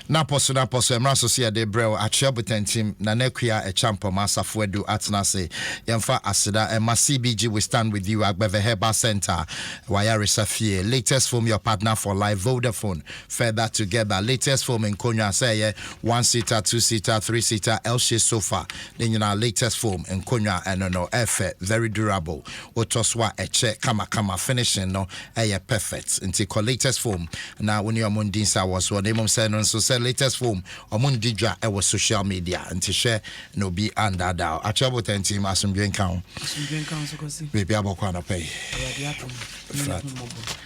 Napɔ so napɔ so mmra so sɛ yɛde brɛ wo Atwea Botantim Nana Akua Ɛkyampɔm Asafo Adu atena ase. Yɛmfa aseda ɛma CBG We Stand With You Agbeve Herbal Center Wayaresa Fie Latest Foam Your Partner for Life Vodafone Further Together Latest Foam nkonnwa sɛ ɛyɛ one seater, two seater, three seater, L-shape sofa ne nyinaa Latest Foam nkonnwa ɛno no ɛfɛ, very durable, wotɔ so a ɛkyɛ kamakama, finishing no ɛyɛ perfect. Nti kɔ Latest Foam na wo ne ɔmo ndi nsa wɔ soɔ. Na mmom sɛ no nso sɛ Latest Foam ɔmo ndi dwa ɛwɔ social media, nti hwɛ na obi andaadaa. Atwea Botantim, asomdwe nka ho. Asomdwe nka ho so, Kwasi. Biribi abɔkɔ anɔpɛ yi? Awurade atom ne ne Flat. ho mmɔbɔ.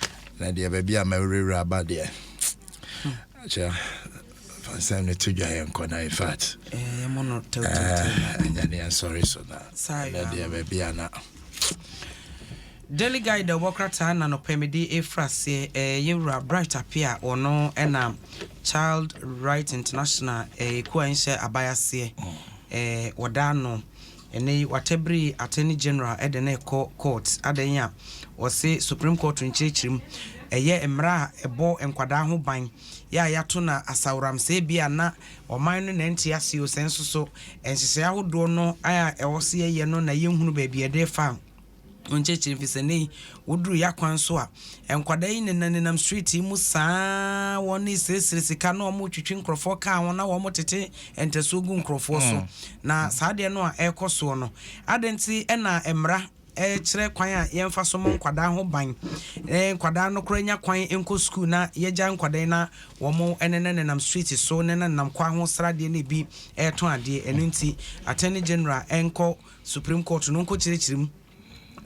Na deɛ baabi a mawurawura aba deɛ, akyɛ fansɛm no to dwa yɛ nkɔ na in fact yɛmmɔ no tɛwtɛwtɛw na ɛnyɛ ne yɛnsɔre so na Saa na yɛ deɛ ano. baabi a na Daily Guide a ɛwɔ krataa na nɔpɛ mede ɛfiri aseɛ, yɛwura Bright Appiah, ɔno ɛna Child Right International, kuo a nhyɛ aban aseɛ, wɔda no ɛnɛ yi watabiri Attorney General ɛde ne kɔ court adan a ɔse Supreme Court nkyerɛkyerɛ mu ɛyɛ mmara a ɛbɔ nkwadaa ho ban yɛ a yɛato na asaworam sɛ bi a na ɔman no nante ase o, sɛ nso so nhyehyɛeɛ ahodoɔ no a ɛwɔ se yɛyɛ no na yɛnhunu baabi yɛde fa nkyɛnkyɛn fi sɛ nei woduru yɛ akwan so a nkwadaa yi nenam nenam street yi mu saa, wɔn ne siresire sika na wɔn twitwi nkurɔfoɔ kaa ho na wɔn tete ntasuo gu nkurɔfoɔ so. Na saa adeɛ no a ɛrekɔ soɔ no ade nti ɛna mmara ɛkyerɛ kwan a yɛmfa so mo nkwadaa ho ban, nkwadaa no koraa nya kwan nkɔ sukuu na yɛgya nkwadaa yi na wɔn nenam nenam street so, nenam nenam kwan ho sradeɛ na ebi ɛretɔn adeɛ. Ɛno nti Attorney General ɛnkɔ Supreme Court no nkɔ kyerɛkyerɛ mu,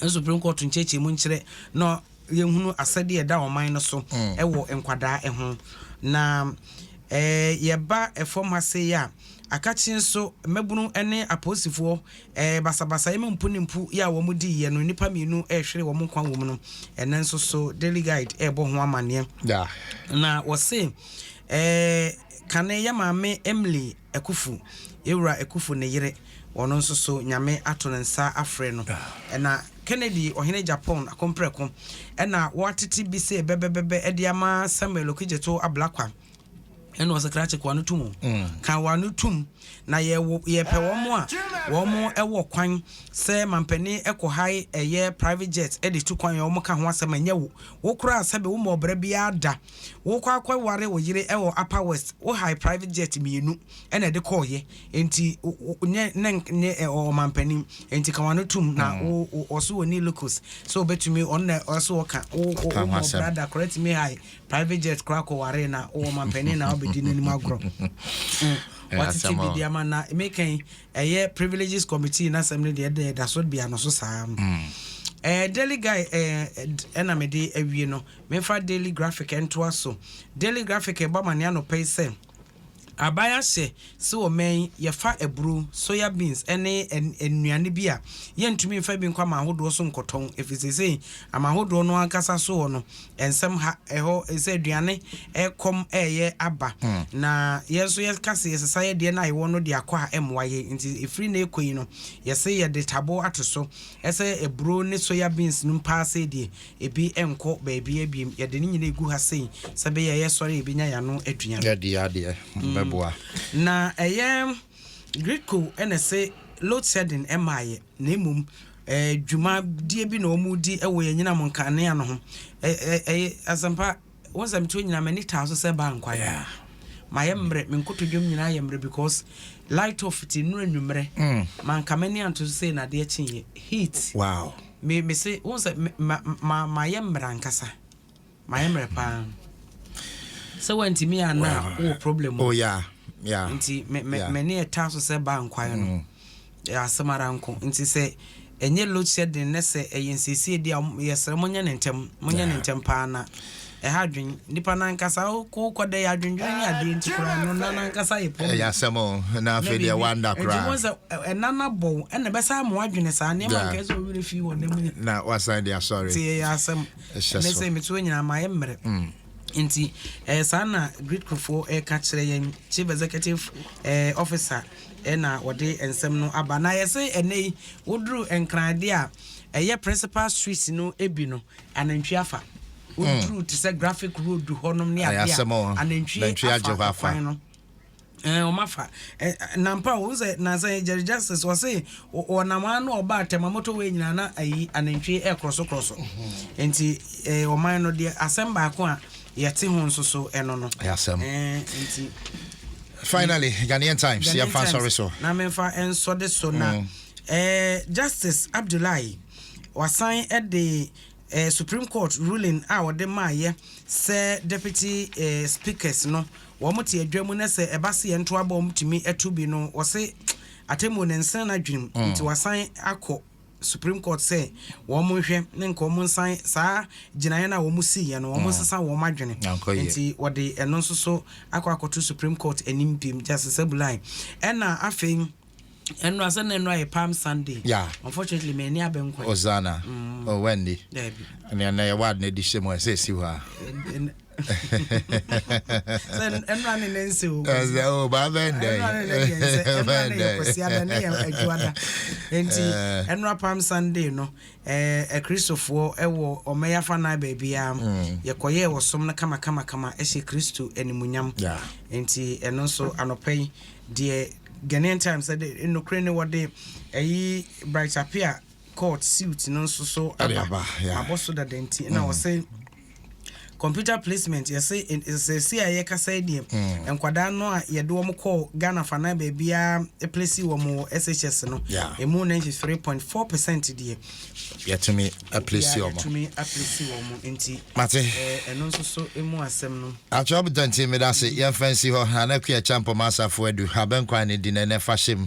Supreme Court nkyerɛkyerɛ mu nkyerɛ na yɛhunu asɛdeɛ ɛda ɔman no so ɛwɔ nkwadaa ɛho. Na yɛba ɛfam ha sei a, akakye nso mmabunu ne apolisifoɔ basabasa yɛma mpu ne mpu yɛ a wɔn di yɛ no, nnipa mmienu ɛrehwere wɔn nkwa wɔ mu no, ɛnɛ nso so Daily Guide ɛrebɔ ho amanneɛ. Na wɔse kane yɛ maame Emily Akufu, yɛwura Akufu ne yere, ɔno nso so Nyame ato ne nsa afrɛ no. Ɛna Kennedy Ɔhene Japan akomprɛko ɛna wɔatete bi sɛ bɛbɛbɛbɛ ɛde ama Samuel Okudzeto Ablakwa, ɛna ɔsɛ krakye koa no tum o ka wa no tum na yɛwɔ yɛpɛ wɔn a wɔn ɛwɔ kwan sɛ mampanin ɛkɔ hae ɛyɛ private jet ɛde tu kwan yɛ wɔn ka ho asɛm. Ɛnyɛ wo koraa sɛbi wo ma ɔbrɛ biara da wokɔ akɔware wo yere ɛwɔ Upper West, wo hae private jet mmienu ɛna ɛde kɔɔyɛ, nti nyɛ ne nyɛ ɔmampanin nti ka wa no tum na wo ɔso wɔ ni locus so obetumi ɔno na ɔso ɔka wo wo Ka ho ma asɛm. ɔbrɛ da koraa tumi hae private jet koraa kɔware na wowɔ mampanin na wobɛdi n'anim agorɔ. Watete Asɛm bi o. de ama na mekan ɛyɛ Privileges Committee n'asɛm no deɛ ɛda ɛda so bia no so saa. Daily Guide ɛna mede awie no, memfa Daily Graphic ntoa so. Daily Graphic ɛbɔ amane anɔpɛ yi sɛ aban ahyɛ sɛ ɔman yi yɛfa aburo, soya beans ne nnuane bi a yɛntumi mfa bi nkɔ ama ahodoɔ so nkɔtɔn, ɛfiri seesei ama ahodoɔ no ankasa so hɔ no nsɛm ha ɛhɔ sɛ aduane ɛkɔm ɛyɛ aba. Na yɛn nso yɛka sɛ yɛsesa yɛ deɛ no a yɛwɔ no de akɔ a ɛmmoa yɛ, nti ɛfiri na ɛkɔ yi no yɛsɛ yɛde tabo ato so ɛsɛ aburo ne soya beans no mpaa sɛ deɛ ebi ɛnkɔ baabi abiem, yɛde ne nyinaa egu ha sei sɛ bɛyɛ yɛsɔre yɛbɛnya yɛano aduane. Yɛde adeɛ bɛboa. Na ɛyɛ GRIDCo ɛna sɛ load shedding ɛmaayɛ na mmom dwumadie bi na wɔn di ɛwɔ yɛn nyinam nkanea no ho. Ɛyɛ asɛmpa wɔn sɛ metuo nyinaa m'ani taa so sɛ baa nkwan mayɛ mmerɛ, me nkotodwom nyinaa yɛ mmerɛ because light off ti nnura nnwummerɛ manka m'ani anto so sɛ nadeɛ kyeeɛ heat. Me se wɔn sɛ me ma ma mayɛ mmerɛ ankasa, mayɛ mmerɛ paa sɛ wɔntumi ana a wowɔ problem o. Oh yeah. Nti me me me ne ɛta so sɛ ba nkwan no ɛyɛ asɛm ara nko, nti sɛ ɛnyɛ load shedding ne sɛ ɛyɛ nsiesie di a yɛsrɛ monyɛ ne ntɛm, monyɛ ne ntɛm paa na ɛha adwen nipa nankasa wokɔ dɛ yɛ adwendwene ne adeɛ nti koraa no na nankasa yɛ problem. Ɛyɛ asɛm o, na afei deɛ wanda nti koraa wɔn sɛ ɛna na bɔw ɛna ɛbɛsa ama wadwene saa nneɛma nkɛ sɛ owurɛ fi wɔ nam nyina na wasan de asɔre. Nti ɛyɛ asɛm. Ɛhyɛ ɛnɛ so. Sɛ metuo nyinaa mayɛ mmerɛ, nti saa na GRIDCofoɔ ɛka kyerɛ yɛn chief executive officer ɛna wɔde nsɛm no aba. Na yɛsɛ ɛnɛ yi woduru Nkrade a ɛyɛ principal street no ebi no anantwi afa. Woduru te sɛ Graphic Road hɔnom ne Ɛyɛ adeɛ asɛm o. a, anantwie Nantwie agye afa hɔ afa. kwan no. Ɔmo afa. Nampa o, sɛ nansa Jerry Justice ɔse ɔnam ano ɔba Tema motorway nyinaa na ayi anantwie ɛkorɔso korɔso. Nti ɔman no deɛ, asɛm baako a yɛte ho nso so ɛno no. Ɛyɛ asɛm. Nti Finally, Ghanaian Times. Ghanaian yɛmfa Times, nsɔre so. Na memfa nsɔ de so na Justice Abdullahi wasan de Supreme Court ruling a wɔde maayɛ sɛ deputy speakers no wɔn te adwa mu na sɛ ɛba se yɛn to aba, wɔn tumi ɛto bi no, wɔse atemmuo ne nsa na adwenem. Nti wasan akɔ Supreme Court sɛ wɔn nhwɛ ne nka wɔn nsan saa gyinaeɛ no a wɔn siiɛ no, wɔn nsesa wɔn adwene. Ankɔ yie. Nti wɔde ɛno nso so akɔ akɔto Supreme Court anim piem, Justice Abulai. Ɛna afei ɛnora sɛ na ɛnora yɛ Palm Sunday. Unfortunately, mɛ ani abɛnkwan. Hosanna. Oh, Wendy. Daabi. Ɛnea na yɛwɔ ade na ɛdi hyɛ mu a ɛsɛ ɛsi hɔ a. Sɛ ɛnora ne ne nse o. Ɛsɛ o ba bɛn dɛ. Ɛnora ne ne deɛ nsɛ, ɛnora ne yɛ Kwasiada ne yɛ Adwoada, nti ɛnora Palm Sunday no, akristofoɔ ɛwɔ ɔmɛyɛ afa nan baabiara yɛkɔyɛɛ wɔsom no kamakamakama, ɛhyɛ Kristo animuonyam. Nti ɛno nso anɔpa yi deɛ, Ghanaian Times ɛde nokorɛ ne wɔde ɛyi Bright Appiah court suit no nso so Ɛde aba. aba, yeah. Abɔ so dada, nti na wɔsɛ computer placement, yɛsɛ sɛsi a yɛkasa yi deɛ, nkwadaa no a yɛde wɔn kɔɔ Ghana fanan baabiara place wɔn wɔ SHS no, ɛmu 93.4% deɛ Yɛtumi aplace ɔmo. Yɛtumi aplace wɔn, nti Mate. Ɛno nso so emu asɛm no. Atwerɛ botɔnti, meda se yɛmfa nsi hɔ. Anakua Kyampɔma Asafo Adu abɛnkwan ne di na ɛnɛ fa hyɛ mu.